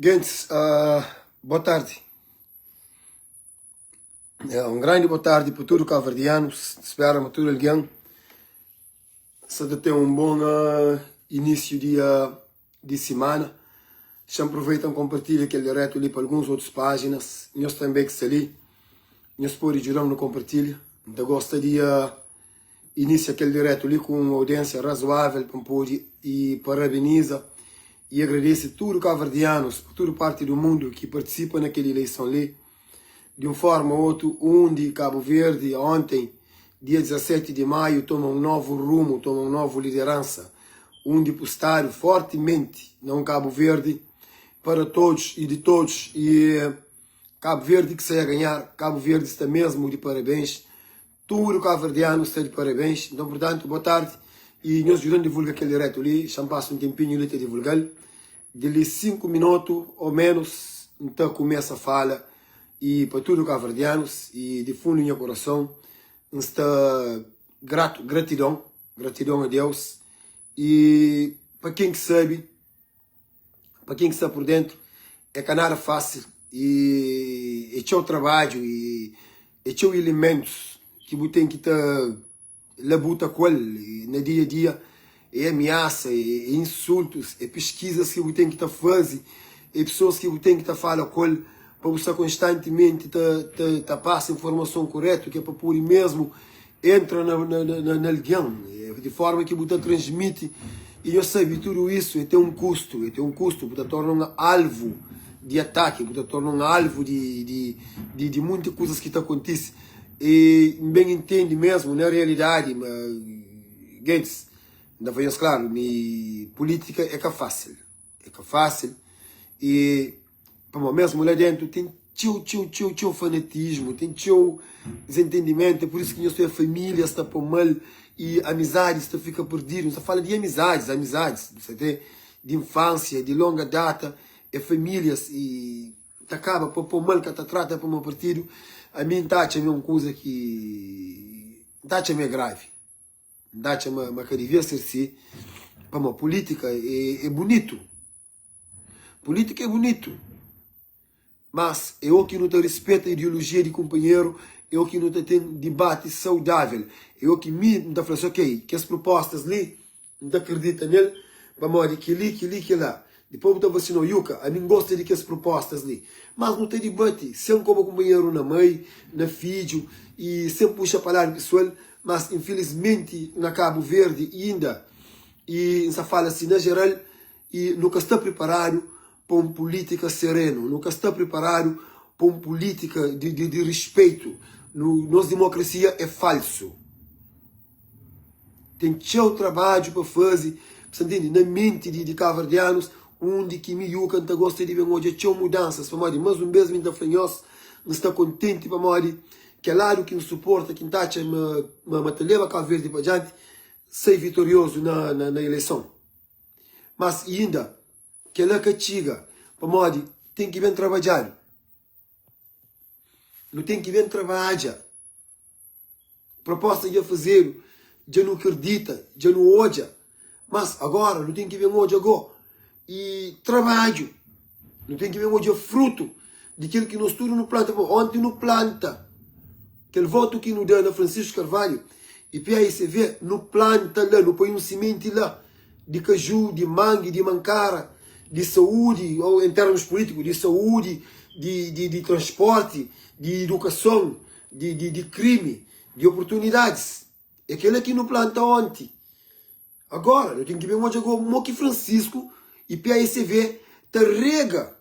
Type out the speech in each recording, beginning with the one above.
Gentis, boa tardi. Un grandi boa tardi pa tudu kabuverdianus. Spera ma tudu algen sta ta ten un bon inísiu di di simana. Xa-m pruveita N konpartilha kel diretu li pa alguns otus pájinas. Nhos tanbe ki sta li, nhos pode djuda-m na konpartilha. N ta gosta di Inisia kel diretu li ku un audiensia razoavel pa N pode i parabeniza i agradese tudu kaverdianus pa tudu parti du mundu ki partisipa na kel ileison li di un forma o otu undi Kabu Verdi onten dia 17 di Maiu toma un novu rumu, toma un novu lideransa undi pustadu fortimenti na un Kabu Verdi para todos i di todos i Kabu Verdi ki sai a ganhar, Kabu Verdi sta mesmu di parabens. Tudu kabuverdianu sta di parabens. Nton, purtantu, bo tardi y nhos djuda-m divulga kel diretu li. Xa-m pasa un tenpinhu li ta divulga-l. Di li 5 minotu o menus N ta kumesa fala y pa tudu kabuverdianus y di fundu nha kurason N sta gratu, gratidon, gratidon a Deus y pa ken ki sabe. Pa ken ki sta por dentro é ka nada fásil e é txeu trabadju e é txeu elementus ki bu ten ki ta labuta ku el na dia a dia é amiasa, é insultus, é piskizas ki bu ten ki ta faze, é pesoas ki bu ten ki ta fala ku el pa bu sta konstantimenti ta ta ta pasa informason kuretu ki é pa pode mesmu entra na na na algen di forma ki bu ta transmiti i nhos sabe tudu isu e ten un kustu e ten un kustu bu ta torna un alvu di ataki bu ta torna un alvu di di di di munti kuzas ki ta kontise i N ben intendi mesmu na realidadi ma gentis N ta fla nhos klaru mi pulitika é ka fasil é ka fasil i Pamodi mesmu la dentu ten txeu, txeu, txeu, txeu fanatismu, ten txeu desentendimentu, é pur isu ki nhos ta oja famílias ta pô mal i amizadis ta fika perdidu. N sta fala di amizadis, amizadis, bu sa te di infansia, di longa data, é famílias i ta kaba pa pô mal, ka ta trata pa mau partidu. Ami N ta atxa ma é un kuza ki N ta atxa ma é gravi, N ta atxa ma ma ka devia ser si, pamodi pulítika é bunitu. Pulítika é bunitu, mas é o ki nu ta rispeta ideolojia di kunpanheru, é o ki nu ta ten dibati saudável, é o ki mi N ta fla si, ok, kes prupostas li N ta kridita nel pamodi kel-li, kel-li, kel-la. Dipôs bu ta fla si, no, Yuka, ami N gosta di kes prupostas li. Mas nu ta dibati sen koba kunpanheru na mai, na fidju i sen puxa pa ladu pesoal. Mas infilismenti na Kabu Verdi inda, i N sta fala si na jeral, I nu ka sta priparadu pa un pulítika serenu, nu ka sta priparadu pa un pulítika di, di, di rispeitu. Nu, nos dimokrasia é falsu. Ten txeu trabadju pa faze, bu sta ntende, na menti di, di kaverdianus, undi ki mi Yuka N ta gosta di ben odja txeu mudansas, pamodi mas un bes mi N ta fla nhos, N sta kontenti pamodi kel ladu ki N suporta, ki N ta atxa ma, ma, ma ta leba Kabu Verdi pa dianti, sai vitoriozu na, na, na ileison. Mas inda kela ka txiga pamodi ten ki ben trabadjadu. Nu ten ki ben trabadja. Proposta dja fazedu, dja nu kridita, dja nu odja, mas agora nu ten ki ben odja go i trabadju. Nu ten ki ben odja frutu di kel ki nos tudu nu planta. Onti nu planta kel votu ki nu da na Francisco Carvalho i PAICV, nu planta la, nu poi un simenti la di kaju, di mangi, di mankara, di saúdi, ou em termos políticos, di saúdi, di, di, di transporti, di idukason, di, di, di krimi, di oportunidadis. É kel-la ki nu planta onti. Agora, nu ten ki ben odja go mo ki Francisco i PAICV ta rega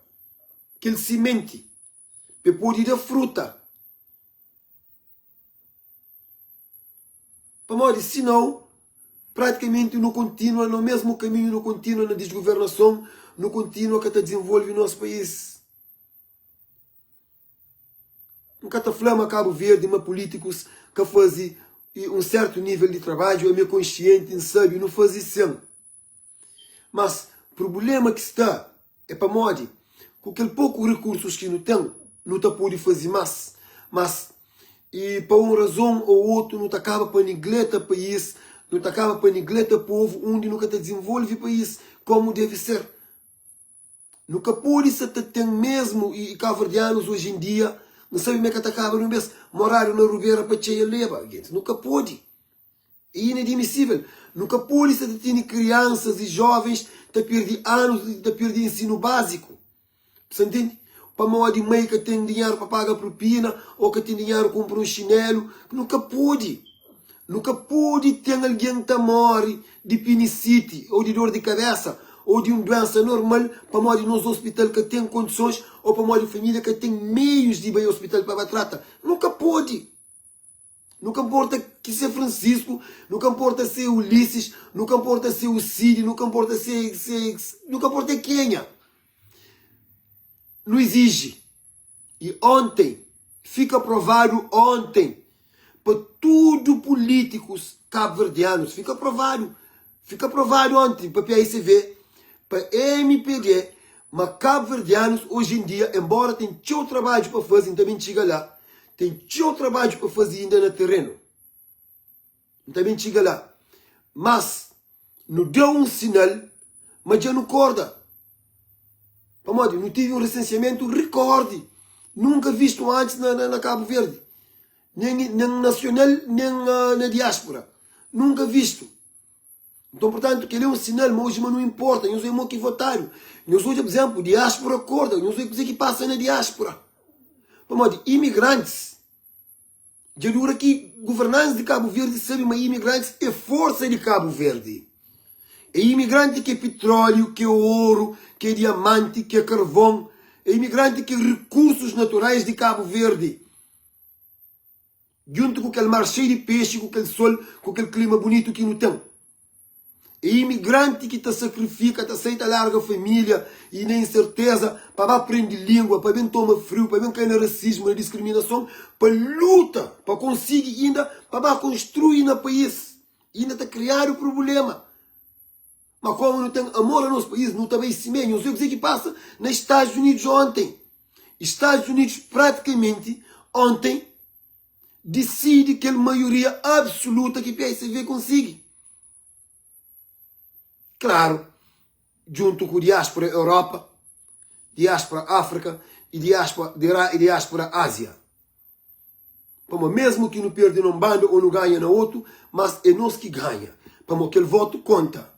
kel simenti pa e pode da fruta. Pamodi sinau, pratikamenti nu kontinua na mesmu kaminhu, nu kontinua na disgovernason, nu kontinua ka ta dizenvolve nos país. N ka ta fla ma Kabu Verdi, ma pulítikus ka faze un sértu nível di trabadju, ami é konsienti, N sabe, nu faze sin. Mas prubléma ki sta é pamodi ku kel poku rikursus ki nu ten, nu ta pode faze más. Mas i pa un razon ô otu nu ta kaba pa nigleta país, nu ta kaba pa nigleta povu undi nu ka ta dizenvolve país komu deve ser. Nu ka pode sa ta ten mesmu i kabuverdianus oji en dia, N sabe ma e ka ta kaba di un bes, moradu na rubera pa txeia leba. Gentis, nu ka pode. É inadmisível. Nu ka pode sa ta tene kriansas i jovens ta perde anus i ta perde ensinu básiku. Bu sa ntende? Pamodi mai ka ten dinheru pa paga propina ô ka ten dinheru kunpra un xinelu. Nu ka pode. Nu ka pode ten algen ta móre di pinisiti ô di dor di kabésa ô di un duénsa normal pamodi nos ospital ka ten kondisons ô pamodi família ka ten meius di bai ospital pa ba trata. Nu ka pode. Nu ka nporta ki se Francisco, nu ka nporta se Ulisses, nu ka nporta se o Cid, nu ka nporta se, se, nu ka nporta kenha. Nu exige. E ontem, fica provado ontem, pa tudo políticos cabo-verdianos, fica provado, fica provado ontem pa PAICV, pa MPD, ma cabo-verdianos hoje em dia, embora tem txeu trabadju pa faze, N ta ben txiga la, Ten txeu trabadju pa faze inda na terenu. N ta ben txiga la. Mas, nu da un sinal ma dja nu korda. Pamodi nu tive un resensiamentu rikórdi, nunka vistu antis na, na, na Kabu Verdi. Nen, nen nasional, nen na diáspora. Nunka vistu. Nton, purtantu, kel-li é un sinal ma oji ma nu inporta. Nhos odja mo ki votadu. Nhos odja, pur izénplu, diáspora korda. Nhos odja kuzê ki pasa na diáspora. Pamodi imigrantis, dja dura ki governantis di Kabu Verdi sabe ma imigrantis é forsa di Kabu Verdi. É imigranti ki é pitróliu, ki é oru, ki é diamanti, ki é karvon. É imigranti ki é rikursus naturais di Kabu Verdi. Djuntu ku kel mar xeiu di pexi, ku kel sol, ku kel klima bunitu ki nu ten. É imigranti ki ta sakrifika, ta sai ta larga família i na inserteza pa ba prende língua, pa ben toma friu, pa ben kai na rasismu, na diskriminason, pa luta pa konsigi inda pa ba konstrui na país. Inda ta kriadu prubulema. Ma komu nu ten amor a nos país, nu ta bai simé. Nhos odja kuzê ki pasa na Estados Unidos ontem. Estados Unidos pratikamenti ontem disidi kel maioria absoluta ki PSV konsigi. Klaru, djuntu ku diáspora Europa, diáspora Áfrika i diáspora Ázia. Pamodi mesmu ki nu perde na un banda ô nu ganha na otu, mas é nos ki ganha. Pamodi kel votu konta.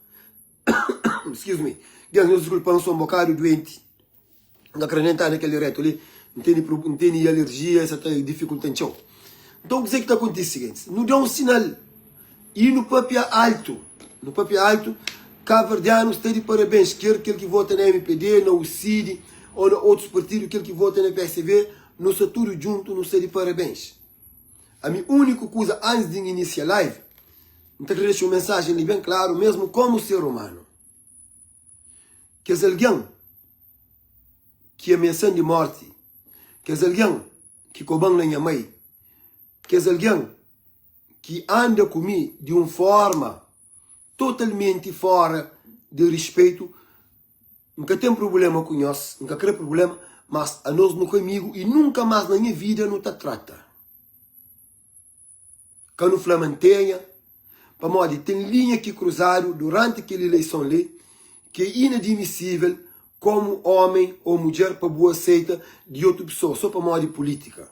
Excuse me. Deus, nhos diskulpa-m, sou un bokadu duenti. N ka kre nen ta na kel diretu li. N tene N tene alerjia, es sa ta difikulta-m txeu. Nton, kuzê ki ta kontise, gentis? Nu da un sinal i nu papia altu. Nu papia altu. Kabuverdianus sta di parabens, ker kel ki vota na mpd, na UCID ô na otus partidu, kel ki vota na psv, Nu sta tudu djuntu nu sta di parabéns. Ami úniku kuza antis di N inisia live N ta kre dexa un mensajen li ben klaru mesmu komu ser umanu. Kes algen ki amiasan di morti, kes algen ki koban na nha mai, kes algen ki anda ku mi di un forma totalmenti fora di rispeitu, N ka ten prubléma ku nhos, N ka krê prubléma, mas anos nu ka amigu i nunka más na nha vida nu ta trata. Ka nu fla mantenha, pamodi ten linha ki kruzadu duranti kel ileison li ki é inadmisível komu ómi ô mudjer pa bu aseita di otu pesoa sô pamodi pulítika.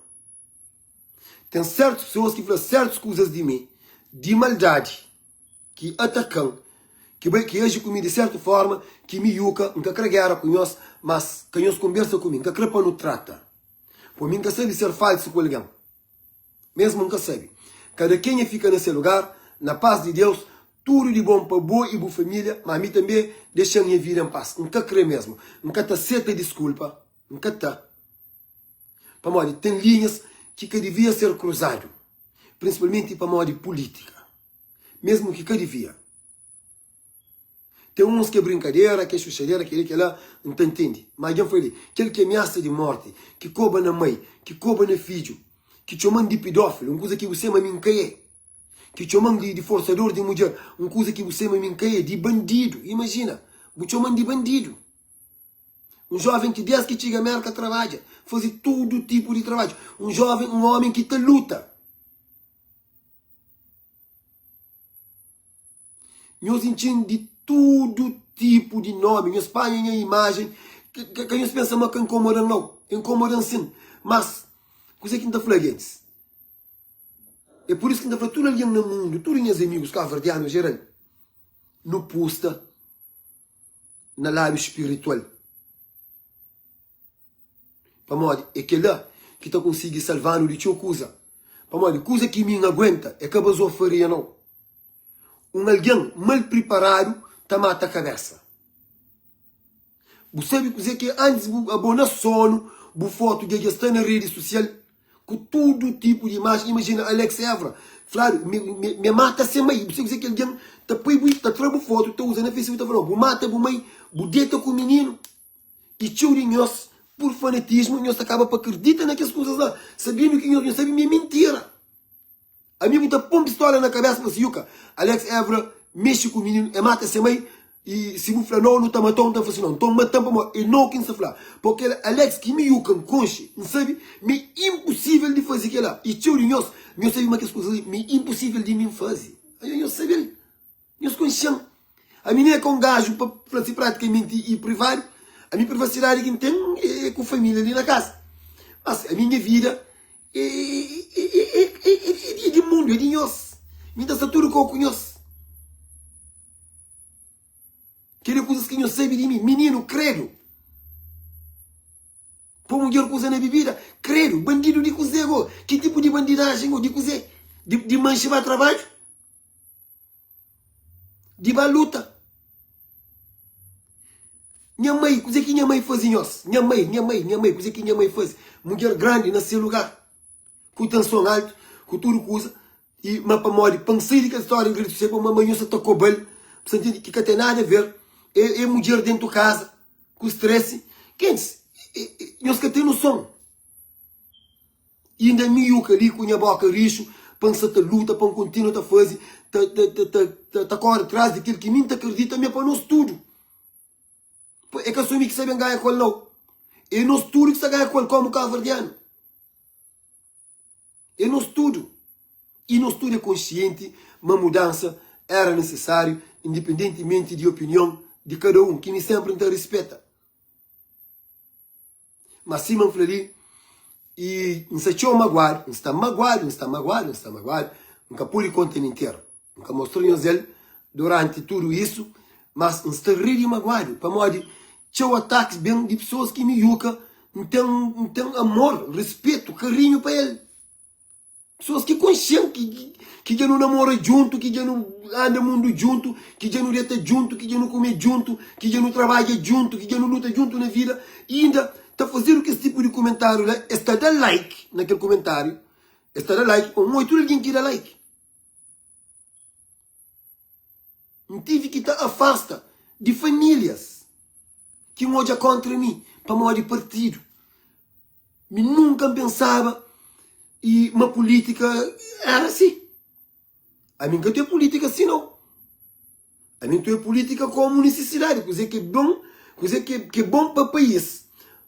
Ten sértus pesoas ki fla sértus kuzas di mi di maldadi. ki ataka-m, ki bai, ki aji ku mi di sertu forma, ki mi yuka, N ka kre gera ku nhos, mas ka nhos konbersa ku mi, N ka kre pa nu trata. Po mi N ka sabe ser falsu ku algen, mesmu N ka sabe. Kada kenha fika na se lugar, na pas di Deus, tudu di bon pa bo i bu familia, ma mi tanbe dexa-m nha vida en pas. N ka kre mesmu, N ka ta seta diskulpa, N ka ta. Pamodi ten linhas ki ka divia ser kruzadu, prinsipalmenti pamodi pulitika. Mesmu ki ka divia. Ten uns ki é brinkadera, ki é xuxadera, kel-li, kel-la, N ta ntende. Má dja N fla li, kel ki amiasa di mórti, ki koba na mai, ki koba na fidju, ki txoma-m di pidófilu, un kuza ki bu sê ma mi N ka é, ki txoma-m di forsador di mudjer, un kuza ki bu sê ma mi N ka é, di bandidu, imajina, bu txoma-m di bandidu. Un jóven ki dés ki txiga Mérka trabadja, faze tudu tipu di trabadju. Un jóven, un ómi ki ta luta. Nhos intxi-m di tudu tipu di nómi, nhos panha nha imajen. Ka nhos pensa ma ka inkomoda-m nau. Inkomoda-m sin. Mas, kuzê ki N ta fla gentis? É pur isu ki N ta fla tudu algen na mundu, tudu nhas amigus kabuverdianu jeral, nu pusta na ladu spiritual. Pamodi é kel-la ki ta konsigi salva-nu di txeu kuza. Pamodi kuza ki mi N aguenta é ka bazofaria nau. Un algen mal priparadu ta mata kabésa. Bu sabe kuzê ki é antis bu abo na sonu bu fotu dja dja sta na redi susial ku tudu tipu di imajen. Imajina Alex Evra fladu mi mi mata se mai. Bu sabe kuzê ki algen ta poi bu ta tra bu fotu ta uza na Facebook ta fla bu mata bu mai bu deta ku mininu. I txeu di nhos pur fanatismu nhos ta kaba pa kridita na kes kuzas la sabendu ki nhos nhos sabe ma é mintira. Ami bu ta pon pistola na kabesa pa si yuka Alex Evra mexe ku mininu e mata se mai i si bu fla no nu ta matau nta fla si no nton matan pamodi e no ki nsa fla po kel Alex ki mi yuka nkonxe nsabi ma e imposivel di fazi kela i txeu di nhos nhos sabi ma kes kuzas li ma e imposivel di mi nfazi anho nhos sabel. Nhos konxe-m. Ami nen é ka un gaju pa fla si pratikamenti i privadu. Ami privasidadi ki N ten é ku família li na kaza. Mas ami nha vida é di mundu, é di nhos. Mi ta sta tudu kau ku nhos. Kel é kuzas ki nhos sabe di mi. Mininu, kredu. Pô mudjer kuza na bibida, kredu. Bandidu di kuzê go? Ki tipu di bandidajen go? Di kuzê? Di manxe ba trabadju? Di ba luta. Nha mai, kuzê ki nha mai faze nhos? Nha mai, nha mai, nha mai, kuzê ki nha mai faze? Mudjer grandi na se lugar, ku tenson altu, ku tudu kuza, i ma pamodi pa N sai di kel stória N krê dise ma ma nhos sa ta koba-l, bu sa ntende, ki ka ten nada a ver, é mudjer dentu kaza, ku stresi, kentis, nhos ka ten noson. Inda mi yuka li ku nha boka rixu pa N sa ta luta, pa N kontinua ta faze, ta ta ta kóre tras di kel ki mi N ta kridita ma é pa nos tudu. É ka so mi ki sa ben ganha ku el nau. É nos tudu ki sta ganha ku el kómu kabuverdianu. É nos tudu. I nos tudu é konsienti ma mudansa éra nisisáriu, indipendentimenti di opinion di kada un, ki mi sénpri N ta rispeta. Ma sima N fla li, i N sta txeu maguadu, N sta maguadu, N sta maguadu, N sta maguadu, N ka pode konta mintira. N ka mostra nhos el duranti tudu isu, mas N sta rei di maguadu, pamodi txeu atakis ben di pesoas ki mi yuka N ten, N ten amor, rispetu, karinhu pa el. Pesoas ki konxe-m, ki dja nu namora djuntu, ki dja nu anda mundu djuntu, ki dja nu deta djuntu, ki dja nu kume djuntu, ki dja nu trabadja djuntu, ki dja nu luta djuntu na vida, i inda ta fazedu kes tipu di kumentáriu la, es ta da like na kel kumentáriu, es ta da like, un oi tudu algen ki da like. N tive ki ta afasta di famílias ki N odja kóntra mi pamodi partidu. Mi nunka N pensaba i ma pulítika éra si. Ami N ka ten pulítika si nau. Ami N ten pulítika kómu nisisidadi, kuzê ki é bon, kuzê ki é bon pa país,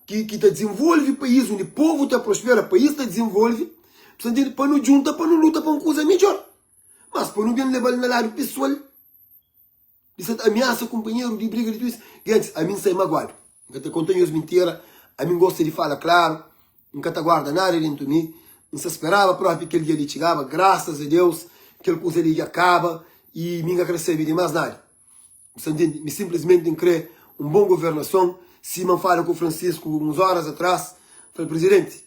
ki ta dizenvolve país, undi povu ta prospera, país ta dizenvolve, pa nu djunta, pa nu luta pa un kuza midjór. Mas pa nu ben leba-l na ladu pesoal di sa ta amiasa kunpanheru di briga di tudu is, gentis, ami N sai maguadu. N ka ta konta nhos mintira, ami N gosta di fala klaru, N ka ta guarda nada dentu mi. N sta speraba propi kel dia li txigaba, grasas a Deus kel kuza li dja kaba i mi N ka kre sabe di mas nada. Bu sta ntende? Mi sinplismenti N kre un bon governason, sima N fala ku Francisco uns oras atras, N fla-l, Prizidenti,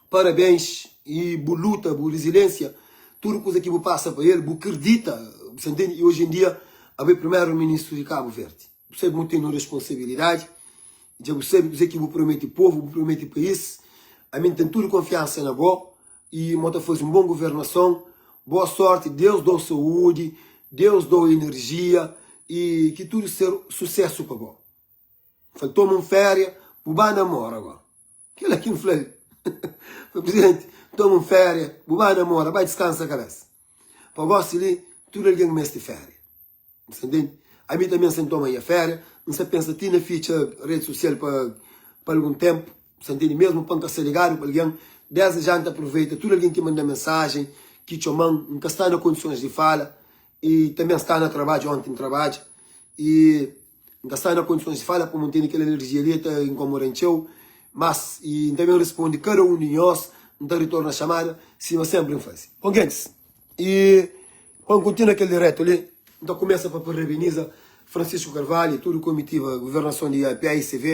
Parabéns e bu luta, bu resiliência, tudo kuza ki bu passa pa el, bu kredita, bu sa ntende? E hoje em dia abo é primeiro ministro de Cabo Verde. Bu sabe mu ten un responsabilidade, dja bu sabe kuze ki bu promete povo, bu promete país. Ami n ten tudo konfiansa na bo e mo ta faze un bom governason. Boa sorte, Deus dou saúde, Deus dou energia e ki tudo ser sucesso pa bo. N fla, toma un féria, bu ba namora gó. Kel-la ki N fla-l. Fla, prizidenti, toma un féria, bu ba namora, bai diskansa kabésa. Pa gósi li, tudu algen meste féria. Bu sta ntende? Ami tanbe N sta N toma nha féria, N sta pensa ti na fitxa redi sosial pa pa algun ténpu, bu sta ntende? Mésmu pa N ka sta ligadu ku algen, désdi já N ta aproveita tudu algen ki manda-m mensajen, ki txoma-m, N ka sta na kondisons di fala i tanbe N sta na trabadju, onti N trabadja i. N ka sta na kondisons di fala pamodi N tene kel alerjia li, el ta inkomoda-m txeu. Mas, i N ta ben responde kada un di nhos, N ta ritorna xamada, sima senpri N faze. Bon gentis, i pa N kontinua kel diretu li, N ta kumesa pa parabeniza Francisco Carvalho i tudu komitiva guvernason di PAICV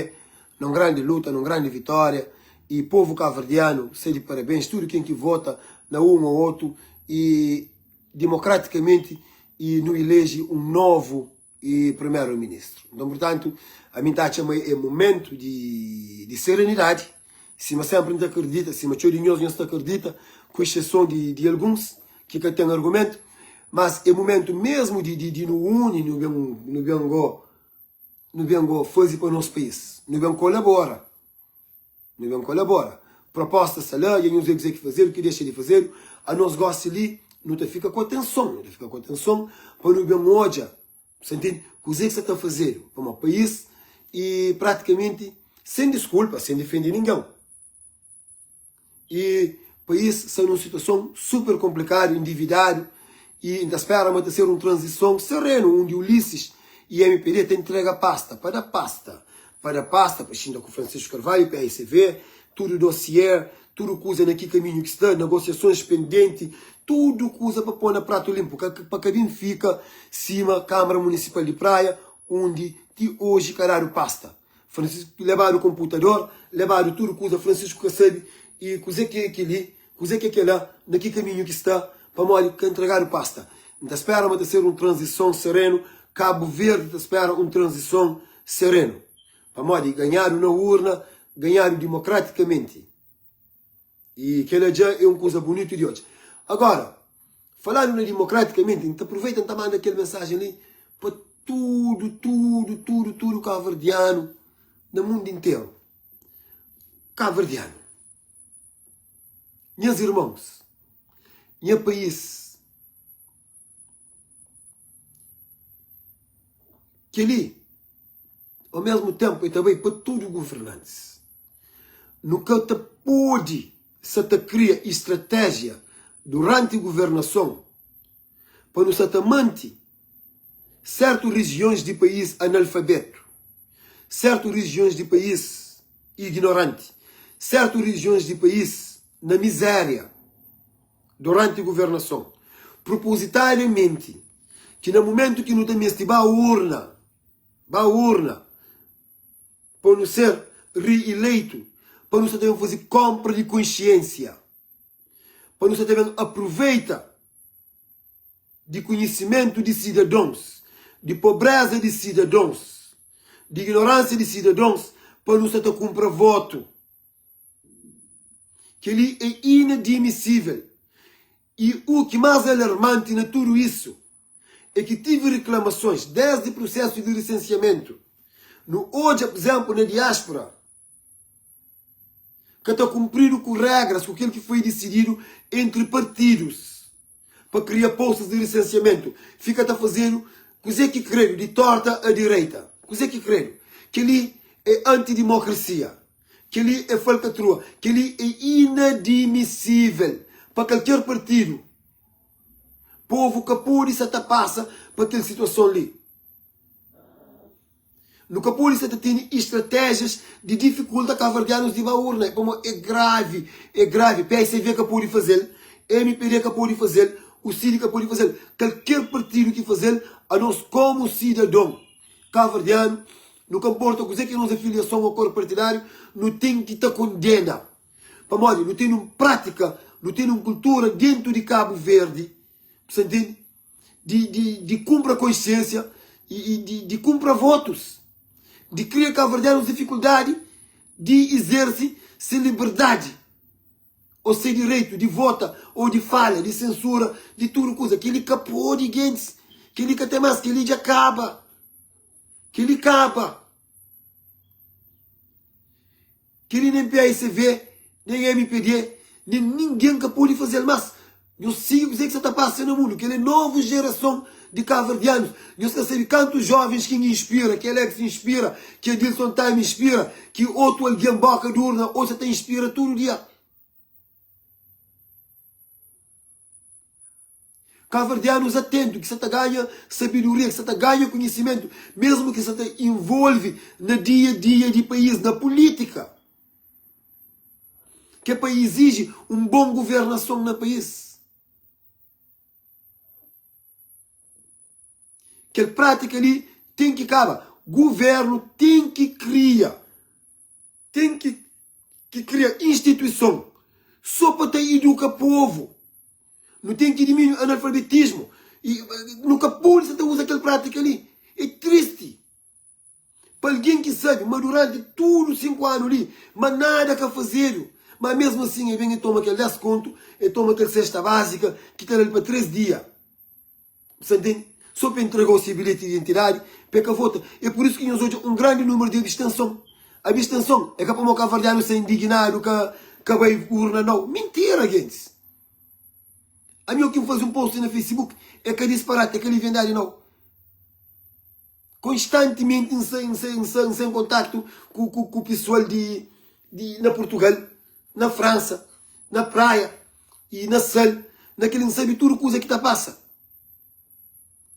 na un grandi luta, na un grandi vitória, i povu kabuverdianu sta di parabens, tudu ken ki vota na un ô otu i dimokratikamenti i nu ileji un novu i primeru ministru. Nton, purtantu, ami N ta atxa ma é mumentu di di serenidadi, sima senpri N ta akredita, sima txeu di nhos nhos ta akredita, ku exseson di di alguns ki ka ten argumentu, mas é mumentu mesmu di di di nu uni, nu ben nu ben go nu ben go faze pa nos país, nu ben kolabora. Nu ben kolabora. Proposta sta la, dja nhos vê kuzê ki fazedu, ki dexa di fazedu. Anos gósi li, nu ta fika ku atenson, nu ta fika ku atenson pa nu ben odja, sa ntende, kuzê ki sta ta fazedu. Pamodi país e pratikamenti sen diskulpa, sen difende ningen. E país sta nun situason super konplikadu, endividadu y N ta spera ma ta ser un tranzison serenu undi Ulisses y mpd ta entrega pasta pa da pasta, pa da pasta, pa xinta ku Francisco Carvalho, paicv, tudu dossier, tudu kuza na ki kaminhu ki sta, negosiasons pendenti, tudu kuza pa po na pratu linpu, pa ka bin fika sima Kamara Munisipal di Praia undi ti oji ka dadu pasta. Francisco lebadu konputador, lebadu tudu kuza, Francisco ka sabe e kuze ki é keli, kuze ki é kela, na ki kaminhu ki sta, pamodi ka ntregadu pasta. N ta spera ma ta ser un tranzison serenu, Kabu Verdi ta spera un tranzison serenu, pamodi ganhadu na urna, ganhadu dimokratikamenti. I kela dja é un kuza bunitu di odja. Agora, falando na dimokratikamenti, N ta aproveita N ta manda kel mensajen li pa tudu, tudu, tudu, tudu kabuverdianu na mundu interu. Kabuverdianu, nhas irmons, nha país, keli Ao mesmu tenpu, e ta bai pa tudu guvernantis. Nu ka ta pode sa ta kria istratéjia duranti guvernason pa nu sa ta manti sertu rijions di país analfabetu, sertu rijions di país ignoranti, sertu rijions di país na mizéria duranti guvernason, propozitadamenti ki na mumentu ki nu ta meste ba urna, Ba urna pa nu ser re-eleitu, pa nu sta ta ben faze konpra di konsiensia, pa nu sta ta ben aproveita di konhisimentu di sidadons, di pobreza di sidadons, di ignoransia di sidadons, pa nu sta ta kunpra votu. Kel-li é inadmisível. I u ki más alarmanti na tudu isu é ki tive riklamasons desdi prusésu di risensiamentu. Nu odja, pur izénplu, na diáspura, ka ta kunpridu ku régras, ku kel ki foi disididu entri partidus pa kria postus di risensiamentu. Fika ta fazedu kuzê ki kredu, di torta a direita. Kuzê ki kredu. Kel-li é antidimokrasia. Kel-li é falkatrua. Kel-li é inadmisível pa kalker partidu. Povu ka pode sa ta pasa pa kel situason li. Nu ka pode sa ta tene estratéjias di difikulta kabuverdianus di ba urna, pamodi é gravi, é gravi. PSV ka pode faze-l, mpd ka pode faze-l, UCID ka pode faze-l. Kalker partidu ki faze-l, anos komu sidadon kabuverdianu, nu ka nporta kuzê ki é nos afiliason ô kor partidáriu, nu ten ki ta kondena. Pamodi nu tene un prátika, nu tene un kultura dentu di Kabu Verdi, bu sta ntende? Di, di, di kunpra konsiensia i, i di, di kunpra votus, di kria kabuverdianus difikuldadi di izerse se liberdadi ô se direitu di vota ô di fala, di sensura, di tudu kuza. Kel-li ka pode, gentis, kel-li ka ten más, kel-li dja kaba, kel-li kaba. Kel-li nen paicv, nen mpd, nen ningen ka pode faze-l más. Nhos sigi kuzê ki sa ta pasa na mundu. Kel-li é novu jerason di kabuverdianus. Nhos ka sabe kantu jovens ki N inspira, ki Alex inspira, ki Adilson Time inspira, ki otu algen boka di urna oji sa ta inspira tudu dia. Kaverdianus atentu ki sa ta ganha sabedoria, ki sa ta ganha konhisimentu, mesmu ki sa ta involve na dia dia di país, na pulítika, ki é pa iziji un bon guvernason na país. Kel prátika li ten ki kaba. Guvernu ten ki kria, ten ki ki kria instituison so pa ta iduka povu. Nu ten ki diminui analfabetismu. I nu ka pode sa ta uza kel prátika li. É tristi pa algen ki sabe ma duranti tudu 5 anu li ma nada ka fazedu. Ma mesmu asin e ben e toma kel 10 kontu, e toma kel sesta bázika ki ta da-l pa 3 dia. Sa ntende? So pa entregau se bilheti di identidadi pa e ka vota. E pur isu ki nhos odja un grandi numeru di abstenson. Abstenson e ka pamo kaverdianu sta indignadu ka ka bai urna nau. Mintira gentis! Ami o ki N fazi un post na facebook e ka disparati, e ka liviandadi nau. Konstantimenti N sta N sta N sta N sta en kontaktu ku ku ku pesual di di na Purtugal. na Fransa, na Praia i na Sal, na kel-li N sabe tudu kuza ki ta pasa.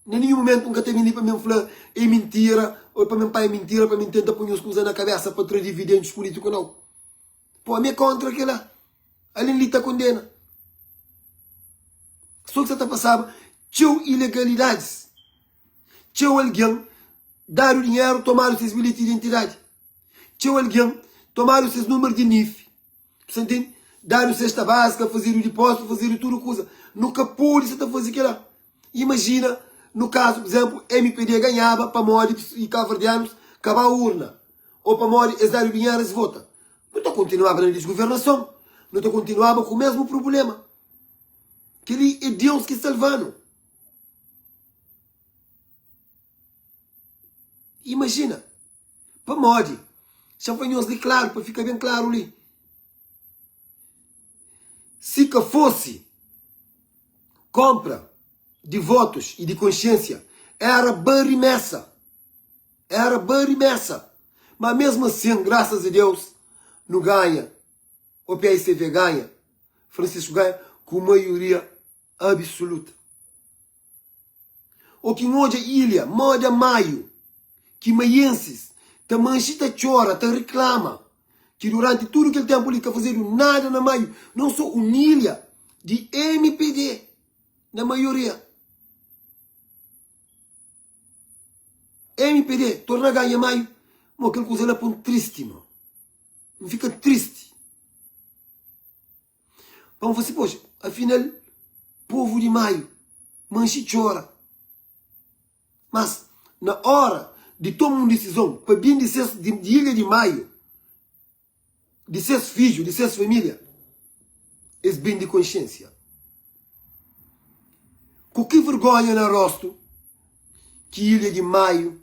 Na ninhun mumentu N ka ta ben li pa mi N fla é mintira ô pa mi N panha mintira pa mi N tenta poi nhos kuza na kabésa pa tra dividendus pulítiku, nau. Pô, ami é kóntra kel-la. Alén li ta kondena. Sô ki sa ta pasaba txeu ilegalidadis, txeu algen dadu dinheru, tomadu ses bilheti di identidadi. Txeu algen tomadu ses númeru di NIF, bu ntende? Dadu sesta bázika, fazedu dipózitu, fazedu tudu kuza. Nu ka pode sa ta faze kel-la. Imajina, nu kazu, pur izénplu, mpd ganhaba pamodi kabuverdianus ka ba urna ô pamodi es dadu dinheru es vota. Nu ta kontinuaba na disguvernason, nu ta kontinuaba ku mésmu prubléma. Kel-li é Deus ki salva-nu. Imajina! Pamodi? Xa fla nhos li klaru, pa fika ben klaru li. Si ka fosi konpra di votus i di konsiensia, era bari mesa. Era bari mesa. Ma mesmu asin, grasas a Deus, nu ganha. O PAICV ganha, Francisco ganha ku maioria absoluta. Ô ki N odja ilha moda Maiu, ki maiensis ta manxe ta txora, ta riklama ki duranti tudu kel tenpu li ka fazedu nada na Maiu, non so un ilha di mpd na maioria. Mpd torna ganha Maiu, mo kel kuza la pon tristi mo. N fika tristi. Pa N fla si, poxa, afinal povu di Maiu manxe txora. Mas, na ora di toma un disizon pa ben di ses di ilha di Maiu, di ses fidju, di ses familia, es ben di konsiensia. Ku ki vergonha na rostu ki ilha di Maiu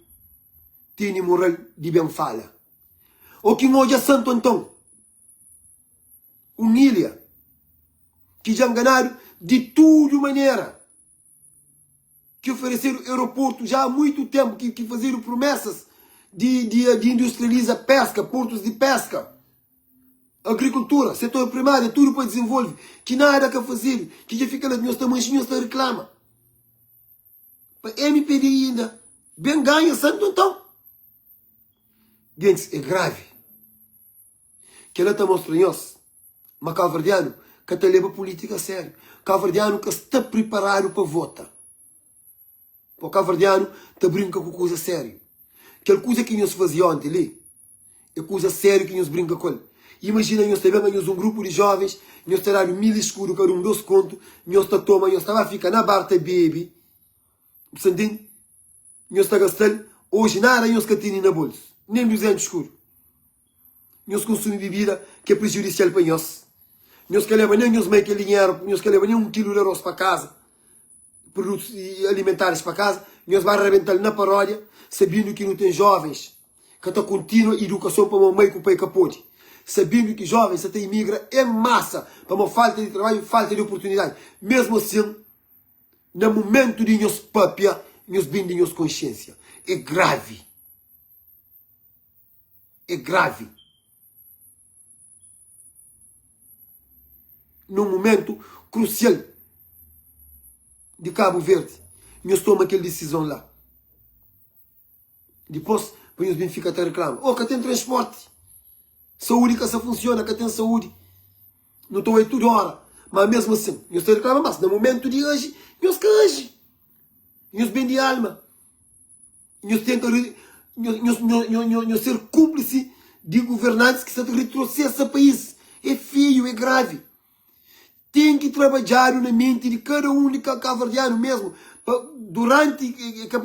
tene moral di ben fala? O ki N odja Santu Anton? Un ilha ki dja nganadu di tudu manera, ki oferesedu aeroportu já há muitu tenpu, ki, ki fazedu promesas di, di, di industrializa peska, portus di peska, agrikultura, setor primáriu, tudu pa dizenvolve, ki nada ka fazedu, ki dja fika la, nhos ta manxe, nhos ta riklama. Pa MPD inda ben ganha Santu Antão. Gentis, é gravi. Kel-la ta mostra nhos ma kauverdianu ka ta leba pulítika a sériu. Kauverdianu ka sta priparadu pa vota. Po kauverdianu ta brinka ku kuza sériu. Kel kuza ki nhos faze onti li é kuza sériu ki nhos brinka ku el. Imajina nhos ta ben anhos un grupu di jovens, nhos ta dadu mil iskudu kada un dos kontu, nhos ta toma, nhos ta ba fika na bar ta bebe. Bu sta ntende? Nhos ta gasta-l oji nada nhos ka tene na bolsu, nen 200 skudu. Nhos konsumi bibida ki é prejudisial pa nhos. Nhos ka leba nen nhos mai kel dinheru, nhos ka leba nen un kilu di aros pa kaza, produtus alimentaris pa kaza, nhos ba rabenta-l na paródia, sabindu ki nu ten jovens ka ta kontinua idukason pamodi mai ku pai ka pode, sabindu ki jovens sa ta imigra en masa pamodi falta di trabadju, falta di oportunidadi. Mesmu asin, Na mumentu di nhos papia, nhos bende nhos konsiensia. É gravi. É gravi. Num mumentu krusial. Di Cabo Verde nhos toma kel disizon la. Dipos pa nhos ben fika ta reklama oh ka ten transporti, saúdi ka sa funsiona, ka ten saúdi. Nu ta oi tudu ora, ma mesmu asin nhos ta reklama mas na mumentu di aji nhos ka aji. Nhos bendi alma, nhos tenta nhos nhos ser kúnplisi di guvernantis ki sta ta retrosesa país. É feiu, é gravi. Ten ki trabadjadu na menti di kada un di kabuverdianu mesmu pa duranti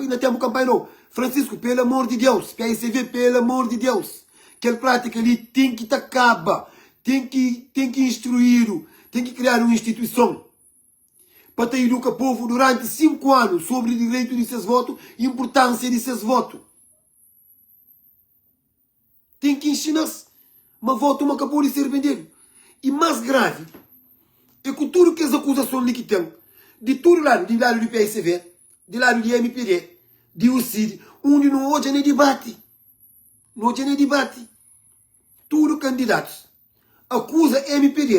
na tenpu kanpanha no. Francisco, pelu amor di Deus, PAICV, pelu amor di Deus, kel prátika li ten ki ta kaba, ten ki ten ki instruídu, ten ki kriadu un instituison pa ta iduka povu duranti 5 anu sobri direitu di ses votu i inpurtánsia di ses votu. Ten ki inxina-s ma votu ma ka pode ser vendedu. I más gravi é ku tudu kes akuzason li ki ten di tudu ladu, di ladu di PICV, di ladu di mpd, di UCID, undi nu odja na dibati, nu odja na dibati tudu kandidatus akuza mpd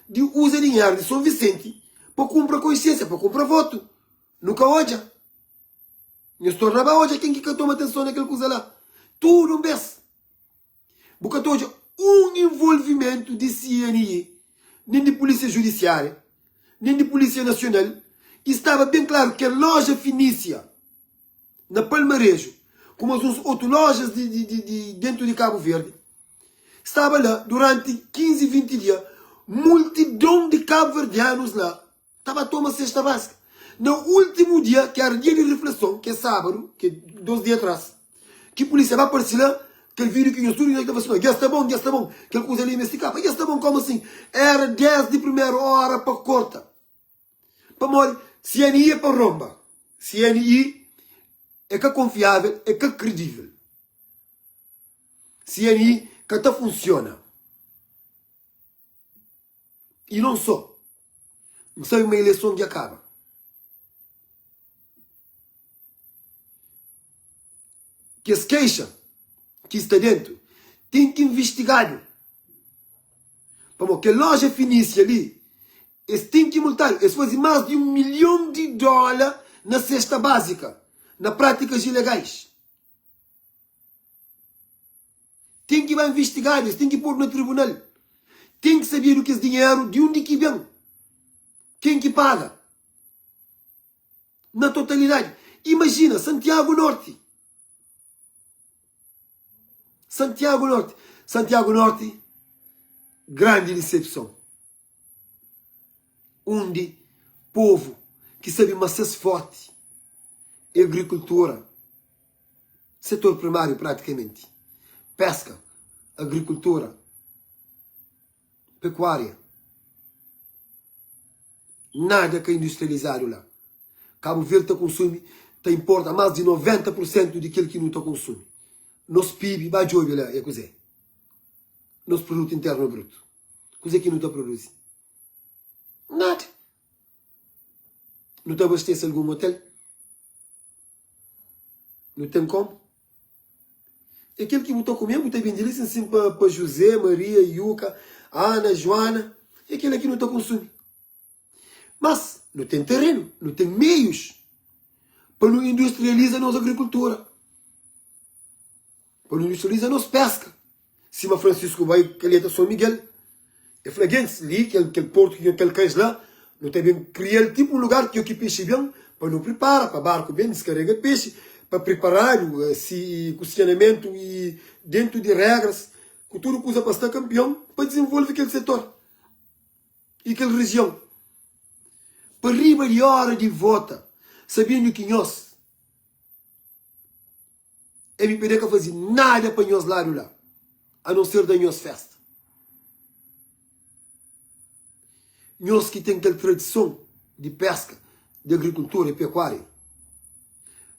di uza dinheru di Son Visenti pa kunpra konsiensia, pa kunpra votu. Nu ka odja. Nhos torna ba odja ken ki ka toma atenson na kel kuza la. Tudu un bes. Bu ka ta odja un involvimentu di CNI, nen di Pulisia Judisiária, nen di Pulisia Nasional. I staba ben klaru kel loja Finísia na Palmareju, ku mas uns otu lojas di, di, di, di dentu di Kabu Verdi, staba la duranti 15, 20 dia, multidon di kabuverdianus la Ta ba toma sesta básika. Na últimu dia, ki éra dia di rifleson, ki é sábadu, ki é dos dia atrás, ki pulísia ba parse la, kel vídiu ki nhos tudu nhos ta fla sima, Dja sta bon, dja sta bon, kel kuza li meste kaba, dja sta bon, kómu asin? Éra dés di primeru óra pa korta. Pamodi CNI é pa ronba. CNI é ka konfiável, é ka kredível. CNI ka ta funsiona. I non so, N sabe ma ileison dja kaba. Kes keixa ki sta dentu ten ki investigadu. Pamodi kel loja Finísia li, es ten ki multadu. Es faze más di un milhon di dóla na sesta bázika, na prátikas ilegais. Ten ki ba investigadu, es ten ki podu na tribunal. Ten ki sabedu kes dinheru di undi ki ben, ken ki paga. Na totalidadi. Imajina, Santiago Norti. Santiago Norti. Santiago Norti, grandi disepson. Undi povu ki sabe ma ses forti é agrikultura, setor primáriu pratikamenti, peska, agrikultura, pekuária, nada ka industrializadu la. Kabu Verdi ta konsumi, ta inporta más di 90 pur sentu di kel ki nu ta konsumi. Nos PIB, ba djobe la é kuzê? Nos produtu internu brutu. Kuzê ki nu ta produzi? Nada. Nu ta abastese algun otel? Nu ten komu? É kel ki bu ta kume, bu ta bende li sin sin pa, pa José, Maria, Yuka, Ana, Joana. É kel ki nu ta konsumi. Mas nu ten terenu, nu ten meius pa nu industrializa nos agrikultura. Pa nu industrializa nos peska. Sima Francisco bai Calheta São Miguel, el fla gentis li, kel, kel portu ki kel kais la, nu ta ben kria-l tipo un lugar ki ki pexi ben, pa nu pripara pa barku ben diskarega pexi, pa priparadu si ku saneamentu i dentu di regras, ku tudu kuza pa sta kanpion, pa dizenvolve kel setor i kel rijion. Pa riba di ora di vota, sabendu ki nhos. MPD ka faze nada pa nhos ladu la, a non ser da nhos festa. Nhos ki ten kel tradison di peska, di agrikultura i pekuaria,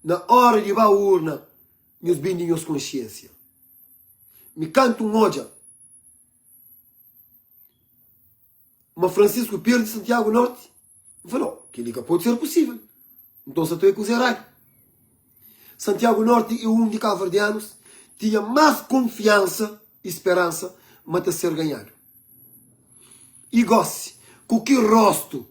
na ora di ba urna, nhos bende nhos konsiensia. Mi kantu N odja ma Francisco perde Santiago Norte, N fla, no, kel-li ka pode ser posível. Nton sa ta oi kuza eradu. Santiago Norte é undi kabuverdianus tinha más konfiansa i speransa ma ta ser ganhadu. I gosi, ku ki rostu?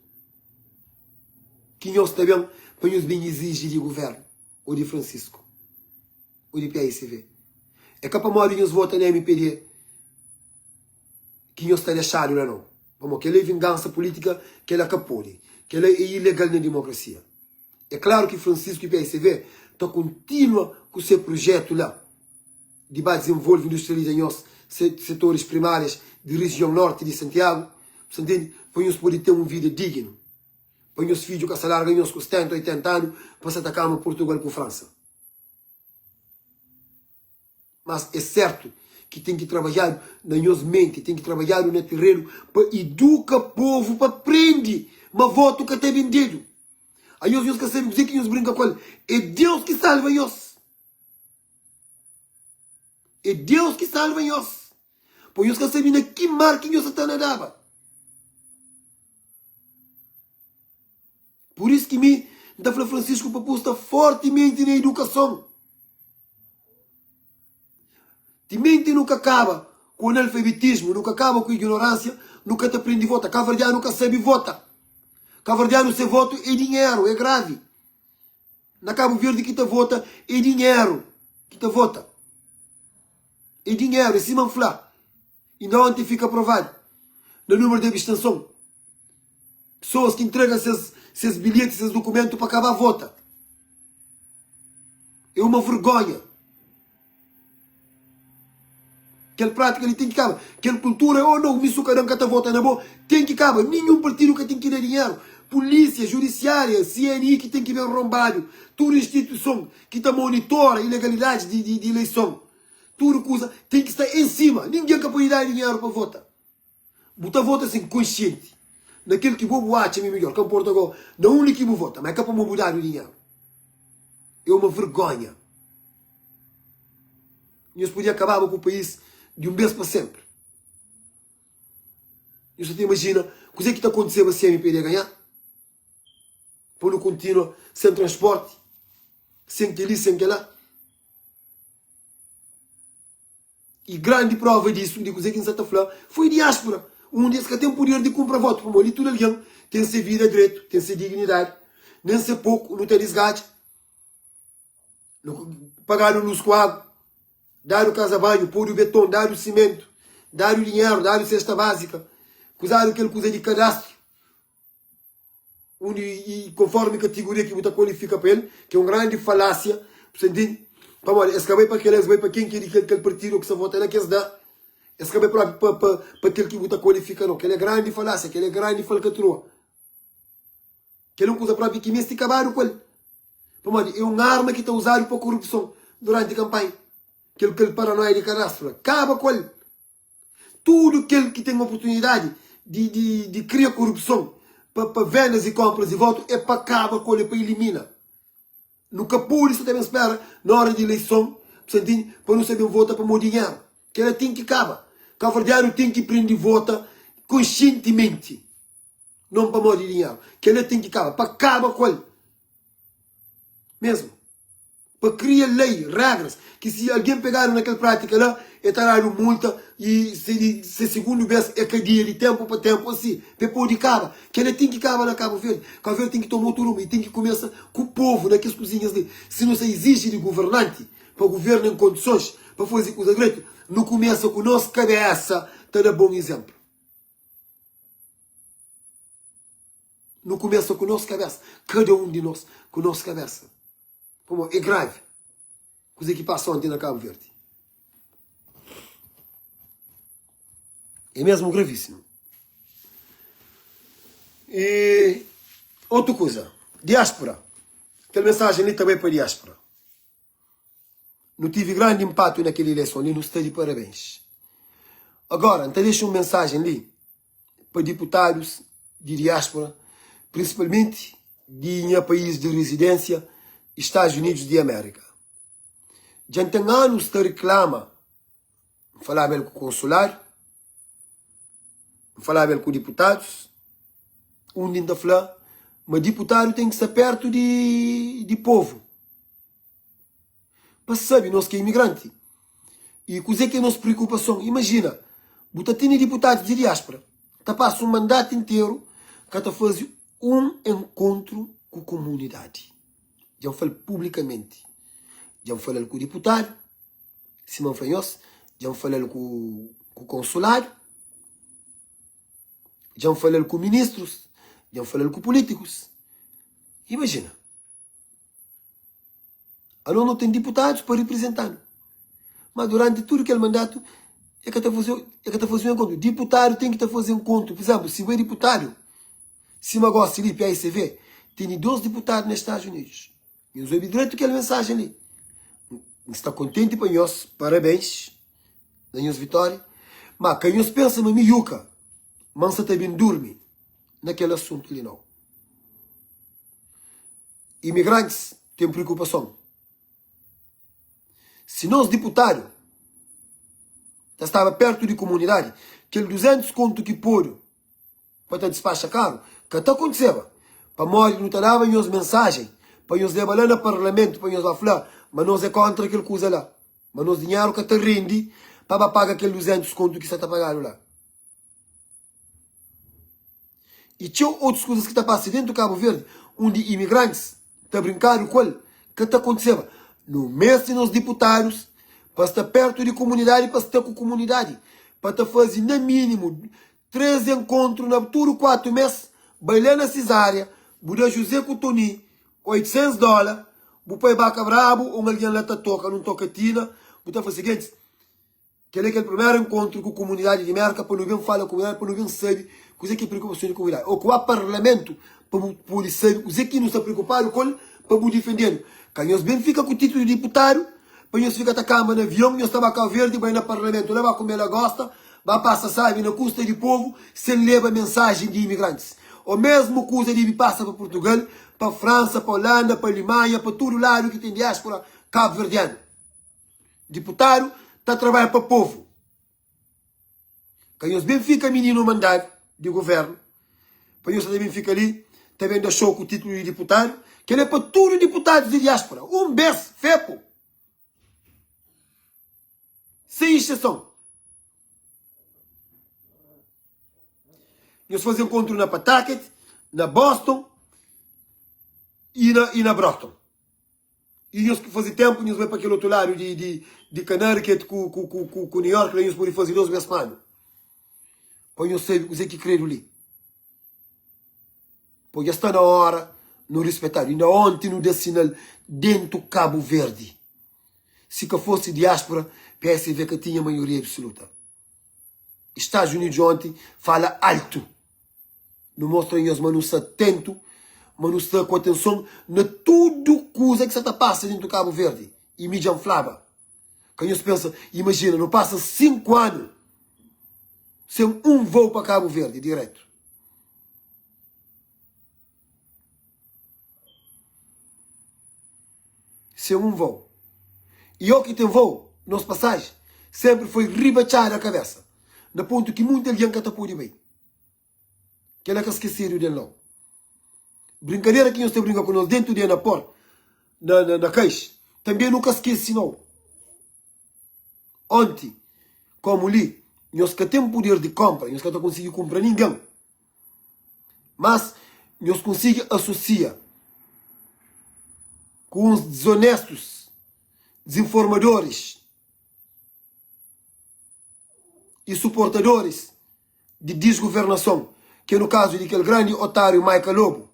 ki nhos ta ben pa nhos ben iziji di guvernu o di Francisco o di paicv. É ka pamodi nhos vota na mpd ki nhos ta dexadu la nau. Pamodi kela é vingansa politika, kela ka pode. Kela é ilegal na dimokrasia. É klaru ki Francisco i paicv ta kontinua ku se prujetu la di ba dizenvolve, industrializa nhos setoris primárias di rijion norti di Santiagu, bu sta ntende? Pa nhos pode ten un vida dignu. Pa nhos fidju ka sa larga nhos ku 70, 80 anu pa sa ta kama Purtugal ku Fransa. Mas é sertu ki ten ki trabadjadu na nhos menti, ten ki trabadjadu na terenu pa iduka povu pa prende ma votu ka ta bendedu. Anhos nhos ka sabe kuzê ki nhos brinka ku el. É Deus ki salva nhos. É Deus ki salva nhos. Pô nhos ka sabe na ki mar ki nhos sa ta nadaba. Pur isu ki mi N ta fla Francisco pa pusta fortimenti na idukason. Timenti nu ka kaba ku analfabetismu, nu ka kaba ku ignoransia, nu ka ta prende vota. Kaverdianu ka sabe vota. Kaverdianu se votu é dinheru, é gravi. Na Kabu Verdi ki ta vota é dinheru ki ta vota. É dinheru, é sima N fla. Inda onti fika provadu na numeru di abstenson. Pesoas ki ntrega ses ses bilheti, ses dukumentu pa ka ba vota. É uma vergonha. Kel prátika li ten ki kaba. Kel kultura, oh no, mi su ka da, N ka ta vota na bo, ten ki kaba. Ninhun partidu ka ten ki da dinheru. Polísia, judisiária, CNI ki ten ki ben ronbadu. Tudu instituison ki ta monitora ilegalidadis di di di ileison. Tudu kuza ten ki sta en sima. Ningen ka pode da dinheru pa vota. Bu ta vota sin konsienti na kel ki bo bu atxa ma é midjor, ka nporta go na undi ki bu vota, ma é ka pamodi bu dadu dinheru. É uma vergonha. Nhos podia kababa ku país di un bes pa senpri. Nhos sa ta imajina kuzê ki ta kontiseba si mpd ganha? Pa nu kontinua sen transporti, sen kel-li, sen kel-la. I grandi prova disu, di kuzê ki N sa ta fla, foi diáspora, undi es ka ten puder di kunpra votu, pamodi li tudu algen ten se vida dretu, ten se dignidadi, nen se poku nu ta disgadja. Nu pagadu lus ku agu, dadu kaza banhu, podu beton, dadu simentu, dadu dinheru, dadu sesta bázika, kuzadu kel kuza di kadastru. Undi i konformi katiguria ki bu ta kualifika pa el, ki é un grandi falásia, bu sta ntende? Pamodi es ka bai pa kel, es bai pa ken ki é di kel kel partidu ki sta vota la ki es da. Es ka bai propi pa pa pa kel ki bu ta kualifika no. Kel é grandi falásia, kel é grandi falkatrua. Kel é un kuza propi ki meste kabadu ku el. Pamodi é un arma ki ta uzadu pa korupson duranti kanpanha. Kel kel paranoia di kadastru la, kaba ku el. Tudu kel ki ten oportunidadi di di di kria korupson pa pa vendas i konpras di votu é pa kaba ku el, é pa ilimina. Nu ka pode sta ta ben spera na ora di ileison, bu sta ntende, pa nu sta ben vota pamodi dinheru. Kela ten ki kaba. Kabuverdianu ten ki prende vota konsientimenti, non pamodi dinheru. Kela ten ki kaba, pa kaba ku el mesmu. Pa kria lei, regras, ki si algen pegadu na kel pratika la, e ta dadu multa i se di se sigundu bes e kadia di tenpu pa tenpu asi, pa e podi kaba. Kela ten ki kaba na Kabu Verdi. Kabu Verdi ten ki toma otu rumu i ten ki kumesa ku povu na kes kuzinhas li. Si nu sa iziji di guvernanti pa guverna en kondisons pa fazi kuza dretu, nu kumesa ku nos kabesa ta da bon izenplu. Nu kumesa ku nos kabesa, kada un di nos ku nos kabesa. Pamodi é gravi kuzê ki pasa onti na Kabu Verdi. É mesmu gravíssimu. E otu kuza, diáspora. Kel mensajen li ta bai pa diáspora. Nu tivi grandi inpatu na kel ileison li, nu sta di parabéns. Agora, N ta dexa un mensajen li pa diputadus di diáspora, prinsipalmenti di nha país di rizidénsia, Estados Unidos di Amérika. Dja N ten anus ta riklama, N falaba el ku konsuladu, N falaba el ku diputadus, undi N ta fla ma diputadu ten ki sta pertu di di povu. Pa sabe nos ki é imigranti i kuzê ki é nos preokupason. Imajina, bu ta tene diputadus di diáspora ta pasa un mandatu interu ka ta faze un enkontru. ku komunidadi. Dja N fla-l publikamenti, dja N fala-l ku diputadu, sima N fla nhos, dja N fala-l ku ku konsuladu, dja N fala-l ku ministrus, dja N fala-l ku pulítikus. Imajina! Anos no ten diputadus pa riprizenta-nu, ma duranti tudu kel mandatu e ka ta faze e ka ta faze un enkontru. Diputadu ten ki ta faze enkontru. Pur izénplu, si bo é diputadu, sima gosi li, PAICV, tene dos diputadu na Stadus Unidus. Nhos obi dretu kel mensajen li. N sta kontenti pa nhos, parabéns na nhos vitória, ma ka nhos pensa ma mi Yuka, ma N sa ta ben durmi na kel asuntu li nau. Imigrantis ten preokupason. Si nos diputadu ta staba pertu di kumunidadi, kel 200 kontu ki podu pa ta dispaxa karu ka ta kontiseba, pamodi nu ta daba nhos mensajen pa nhos leba la na parlamentu pa nhos ba fla ma nos é kontra kel kuza la, ma nos dinheru ka ta rende pa ba paga kel 200 kontu ki sa ta pagadu la. I txeu otus kuzas ki ta pasa dentu Kabu Verdi undi imigrantis ta brinkadu ku el ka ta kontiseba. Nu meste nos diputadus pa sta pertu di kumunidadi, pa sta ku kumunidadi, pa ta faze na minimu 3 enkontru na tudu 4 mes, bai la na Sizaria, bu da José ku Toni 800 dola, bu poi baka brabu, un algen la ta toka nun tokatina, bu ta fla sigintis, Kel é kel primeru enkontru ku kumunidadi di Merka pa nu ben fala kumunidadi pa nu ben sabe kuzê ki é preokupason di kumunidadi ô ku ba parlamentu pa bu pode sabe kuzê ki nu sta preokupadu ku el pa bu difende-nu. Ka nhos ben fika ku titulu di diputadu pa nhos fika ta kanba na avion, nhos ta ba Kau Verdi bai na parlamentu la ba kume lagosta, ba pasa sabi na kusta di povu sen leba mensajen di imigrantis. Ô mesmu kuza debe pasa pa Purtugal, pa Fransa, pa Olanda, pa Alimanha, pa tudu ladu ki ten diáspora kabuverdianu. Diputadu ta trabadja pa povu. Ka nhos ben fika mininu mandadu di guvernu pa nhos ta ben fika li ta ben da show ku titulu di diputadu. Kel é pa tudu diputadus di diaspora. Un bes fepu. Sen exseson. Nhos faze enkontru na Pawtucket, na Boston i na, i na Brockton. I nhos ki faze tenpu, nhos bai pa kel otu ladu di, di, di Connecticut ku, ku, ku, ku, ku New York, la nhos pode faze dos bes pa anu. Pa nhos sabe kuzê ki kredu li. Po dja sta na ora nu rispetadu. Inda onti nu da sinal dentu Kabu Verdi. Si ka fosi diaspora, PSV ka tinha maioria absoluta. Estados Unidos onti fala altu. Nu mostra nhos ma nu sta atentu, ma nu sta ku atenson na tudu kuza ki sta ta pasa dentu Kabu Verdi. I mi dja N flaba, ka nhos pensa, imajina, nu pasa 5 anu sen un vou pa Kabu Verdi diretu. Sen un vou. I o ki ten vou, nos pasaji senpri foi riba txada kabesa, na pontu ki munti algen ka ta pode bai. Kela ka skesedu del nau. Brinkadera ki nhos ta brinka ku nos dentu di Anapor, na, na, na kais, tanbe nu ka skese nau. Onti, komu li, nhos ka ten puder di konpra, nhos ka ta konsigi kunpra ningen. Mas, nhos konsigi asosia ku uns dizonestus, dizinformadoris i suportadoris di disguvernason, ki é nu kazu di kel grandi otáriu Maika Lobu,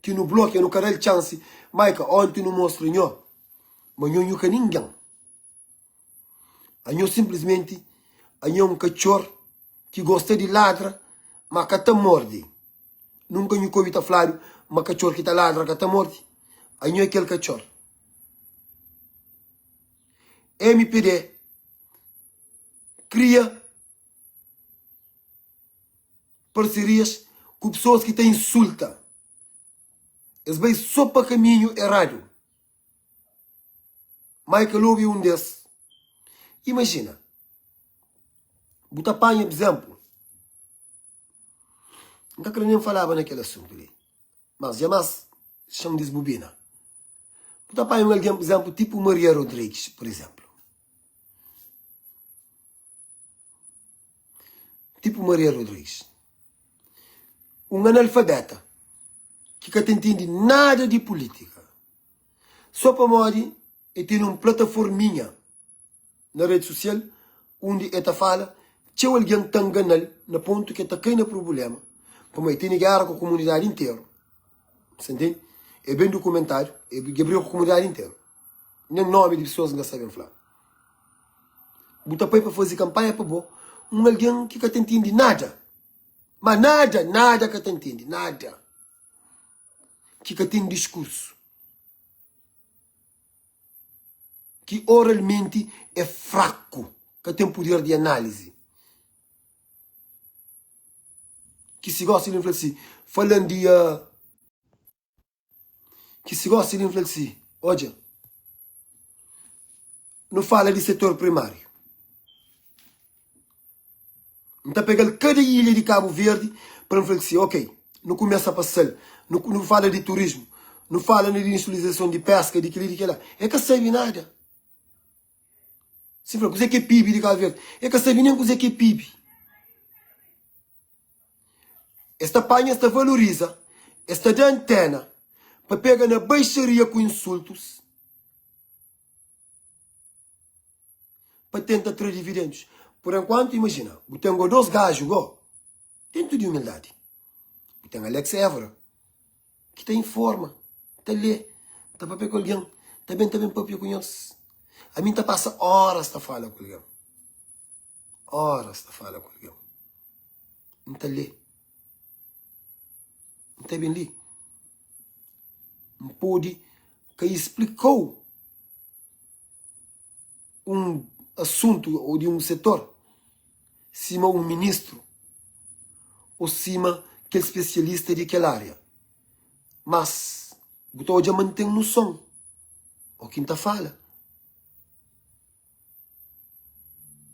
ki nu blokia, nu ka da-l txansi. Maika, onti nu mostra nho ma nho nhu ka ningen. Anho sinplismenti anho é un katxor ki gosta di ladra ma ka ta morde. Nunka nhu ka obi ta fladu ma katxor ki ta ladra ka ta morde. Anho é kel katxor. MPD kria parserias ku pesoas ki ta insulta. Es bai so pa kaminhu eradu. Michael obi un des. Imajina, bu ta panha pur N ka kre nen falaba na kel asuntu li, mas dja mas xa-m disbobina. Bu ta panha un algen, pur izénplu, tipu Maria Rodrigues, pur izénplu. Tipu Maria Rodrigues. Un analfabeta. ki ka ta intende nada di pulítika, sô pamodi el tene un plataforminha na redi sosial undi el ta fala, txeu algen ta ngana-l na pontu ki el ta kai na prubléma, pamodi el tene géra ku komunidadi interu. Sa ntende? É ben dokumentadu, el dja briga ku komunidadi interu. Nen nomi di pesoas N ka sabe N fla. Bu ta poi pa faze kanpanha pa bo un algen ki ka ta ntende nada. Ma nada, nada ka ta ntende, nada. Ki ka ten diskursu. Ki oralmenti é fraku, ka ten puder di análise. Ki si gosi li N fla si, falan di. Ki si gosi li N fla-l si, Odja, nu fala di setor primáriu. N ta pega-l kada ilha di Kabu Verdi pa N fla-l si, ok, nu kumesa pa sal, nu nu fala di turismu, nu fala na di industrializason di peska, di kel-li, di kel-la. E ka sabe nada. Si N fla kuzê ki é PIB di Kabu Verdi, e ka sabe nen kuzê ki é PIB. Es ta panha, es ta valoriza, es ta da antena pa pega na baixaria ku insultus pa tenta tra dividendus. Por enkuantu, imajina, bu ten go dos gaju go dentu di umildadi. Bu ten Alex Évora ki ta informa, ta lé, ta papia ku algen, ta ben ta ben papia ku nhos. Ami N ta pasa oras ta fala ku algen, oras ta fala ku algen. N ta lé. N ta ben li. N pode ka isplikau un asuntu ô di un setor sima un ministru ô sima kel spesialista di kel ária. Mas bu ta odja ma N ten noson ô ki N ta fala.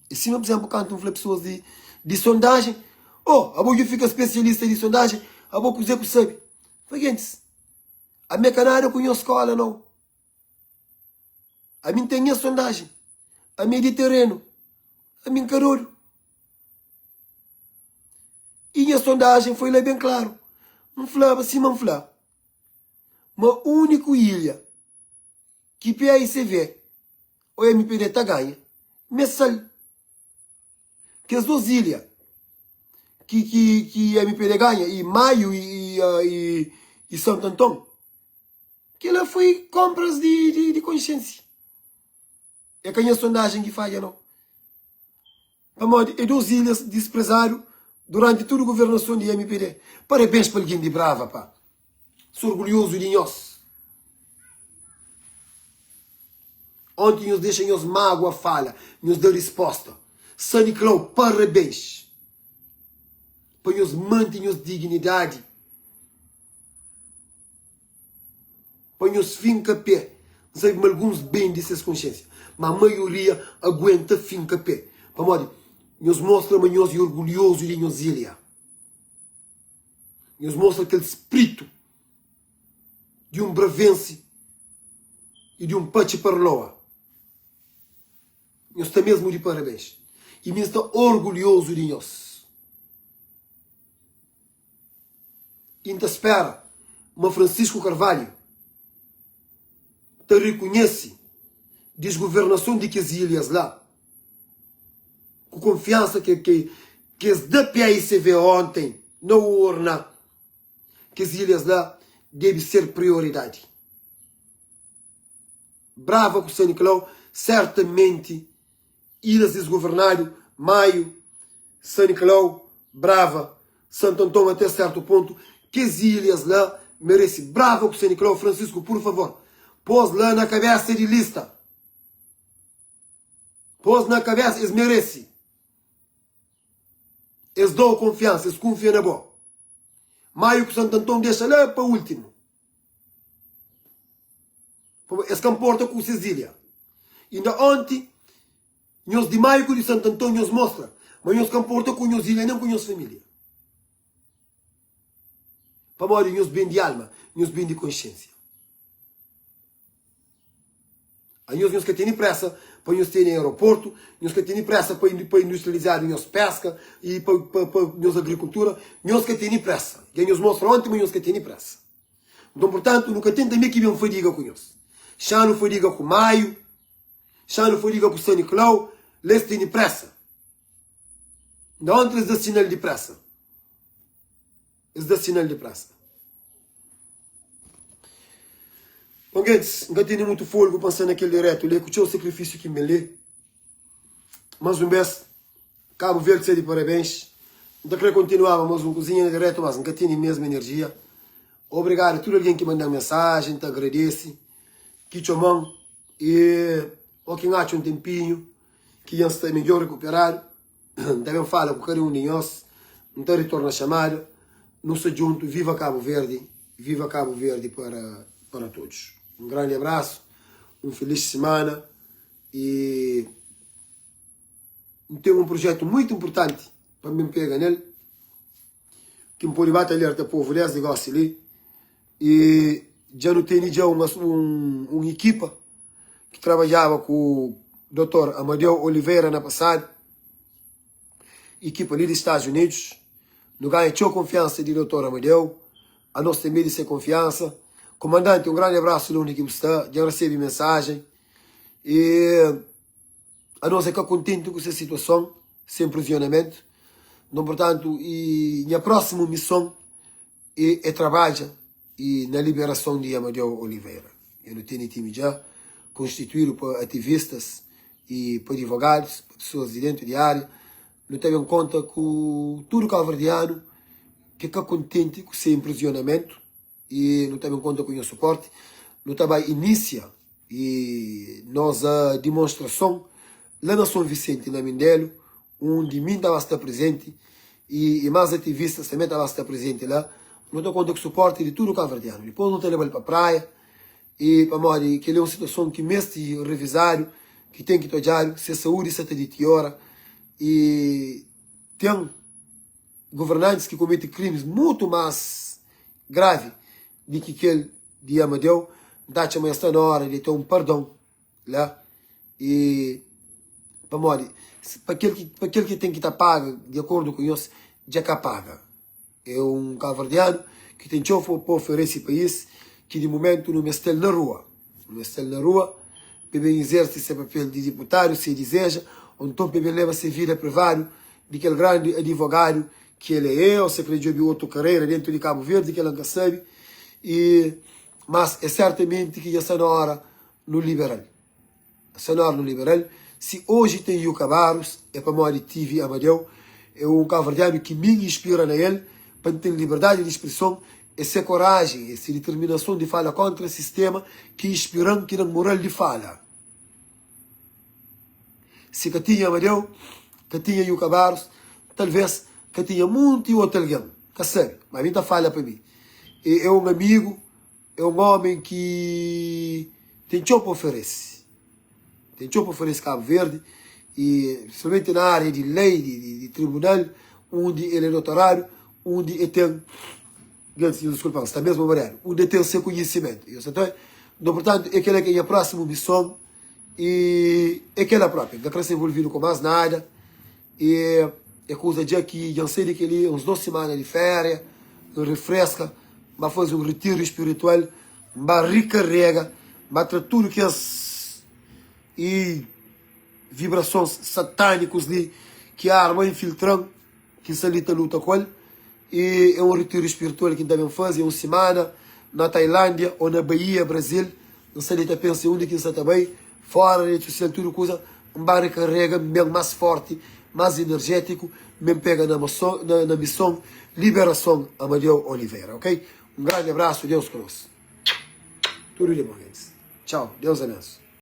É sima, por exemplo, kantu N fla pesoas di, di sondajen, Oh, abo dja fika spesialista di sondajen, abo kuzê ku sabe? Fla, gentis, ami é ka nada ku nhos skola, nau. Ami N ten nha sondajen, ami é di terenu, ami N ka dodu. I nha sondajen foi la ben klaru. N flaba sima N fla, ma úniku ilha ki PAICV ô MPD ta ganha m'é sal. Kes dos ilha ki ki ki MPD ganha i Maio i i i Santo Anton, kila foi konpras di di di konsiensia. É ka nha sondajen ki fadja nau. Pamodi é dos ilhas disprezadu duranti tudu guvernason di MPD. Parabens pa algen di Brava pá. Sou orgulhozu di nhos. Onti nhos dexa nhos mágua fala, nhos da risposta. Saniclau, parabens pa nhos manti nhos dignidadi. Pa nhos finka pé. N sabe ma alguns bende ses konsiensia, ma maioria aguenta finka pé, pamodi nhos mostra ma nhos é orgulhozu di nhos ilha. Nhos mostra kel spritu di un bravensi i di un patxi parloa. Nhos sta mesmu di parabens i mi N sta orgulhozu di nhos. I N ta spera ma Francisco Carvalho ta rikunhese disguvernason di kes ilhas la ku konfiansa ke ke es da paicv onten na urna. Kes ilhas la debe ser prioridadi. Brava ku San Nicolau sertamenti Ilhas desgovernadu, Maio, San Nicolau, Brava, Santo Anton até certo ponto, kes ilhas la merece Brava ku San Nicolau, Francisco por favor pos la na cabeça di lista, pos na cabeça, es merece, es dau confiança, es cunfia na bo, Maio ku Santo Anton dexa la pa ultimo. Pamodi es ka nporta ku ses ilha. Inda onti, nhos di Maio ku di Santo Anton nhos mostra ma nhos ka nporta ku nhos ilha nen ku nhos familia. Pamodi nhos bende alma, nhos bende konsiensia. Anhos nhos ka tene presa pa nhos tene aeroportu, nhos ka tene presa pa pa industrializadu nhos peska i pa pa pa nhos agrikultura, nhos ka tene presa. Dja nhos mostra onti ma nhos ka tene presa. Nton, purtantu, nu ka ten tanbe ki ben fadiga ku nhos. Xa nu fadiga ku Maiu, xa nu fadiga ku Saniklau, la es tene presa. Nda onti es da sinal di presa. Es da sinal di presa. Bon, gentis, N ka tene mutu folgu pa N sta na kel diretu li, ku txeu sakrifisiu ki N ben li. Mas un bes, Kabu Verdi sta di parabens. N ta kre kontinuaba mas un kuzinha na diretu, mas N ka tene mesmu enerjia. Obrigadu tudu algen ki manda-m mensajen, N ta agradese. Ki txoma-m i o ki N atxa un tenpinhu ki dja N sta midjor rekuperadu, N ta ben fala ku kada un di nhos, N ta ritorna xamada. Nu sta djuntu, viva Kabu Verdi, viva Kabu Verdi para para todos. Un grandi abrasu, un felis simana i N ten un projetu muitu inpurtanti pa N ben pega nel. Ki N pode ba ta alerta povu desdi gosi li i dja nu tene dja un un ikipa ki trabadjaba ku Dotor Amadeu Oliveira na pasadu, ikipa li di Stadus Unidus. Nu ganha txeu konfiansa di Dotor Amadeu, anos tanbe di se konfiansa. Komandanti, un grandi abrasu la undi ki bu sta, dja N resebe mensajen i. Anos é ka kontenti ku se situason, se inprizionamentu. Nton, purtantu, i nha prósimu mison é é trabadja i na liberason di Amadeu Oliveira. Dja nu tene timi dja konstituídu pa ativistas i pa adivogadus, pa pesoas di dentu di ária. Nu ta ben konta ku tudu kauverdianu ki ka kontenti ku se inprizionamentu. i nu ta ben konta ku nhos suporti. Nu ta bai inisia i nos dimonstrason la na Son Visenti, na Mindelu, undi mi N ta ba sta prezenti i mas ativistas tanbe ta ba sta prezenti la. Nu ta konta ku suporti di tudu kabuverdianu. Dipôs nu ta leba-l pa praia i pamodi kel-li é un situason ki meste revizadu, ki ten ki ta odjadu, se saúdi sa ta ditiora i ten. Governantis ki komete krimis mutu más gravi di ki kel di Amadeu, N ta atxa ma es sta na óra di ten un pardon la i pamodi pa kel ki pa kel ki ten ki ta paga di akordu ku nhos dja ka paga. É un kabuverdianu ki ten txeu pa oferese país ki di mumentu nu meste-l na rua. Nu meste-l na rua pa e ben izerse se papel di diputadu si e dizeja ô nton pa e ben leba se vida privadu di kel grandi adivogadu ki el é ô se kre djobe otu karera dentu di Kabu Verdi kel-la N ka sabe i mas é sertamenti ki dja sta na ora nu libera-l sta na ora nu libera-l si oji ten Yuka Barros é pamodi TV Amadeu é un kabuverdianu ki mi N inspira na el pa N ten liberdadi di spreson é se korajen é se diterminason di fala kontra sistema ki inspira-m ki da-m moral di fala. Si ka tinha Amadeu, ka tinha Yuka Barros, talvês ka tinha munti otu algen, ka sabe. Ma mi ta fala pa mi, e é un amigu, é un ómi ki ten txeu pa oferese, ten txeu pa oferese Kabu Verdi i spesialmenti na ária di lei, di tribunal, undi el é dotoradu, undi e ten, nhos diskulpa-m, sta mesmu mariadu, undi e ten se konhisimentu. Nton, purtantu, é kel-la ki é nha prósimu mison. I é kela propi, N ka kre ser envolvidu ku más nada. I é kuza dja ki dja N sai di kel-li uns dos simana di féria, N rifreska, N ba faze un ritiru spiritual, N ba rikarega, N ba tra tudu kes i vibrasons satánikus li ki arma infiltra-m, ki N sta li ta luta ku el. E é un ritiru spiritual ki N ta ben faze, é un simana na Tailándia ô na Baía, Brazil. N sta li ta pensa undi ki N sta ta bai, fóra redi sosial tudu kuza, N ba rekarega, N ben más fórti, más inerjétiku, N ben pega na na mison Liberason Amadeu Oliveira, ok? Un grandi abrasu, Deus ku nos. Tudu di bon, gentis. Txau, Deus abensu.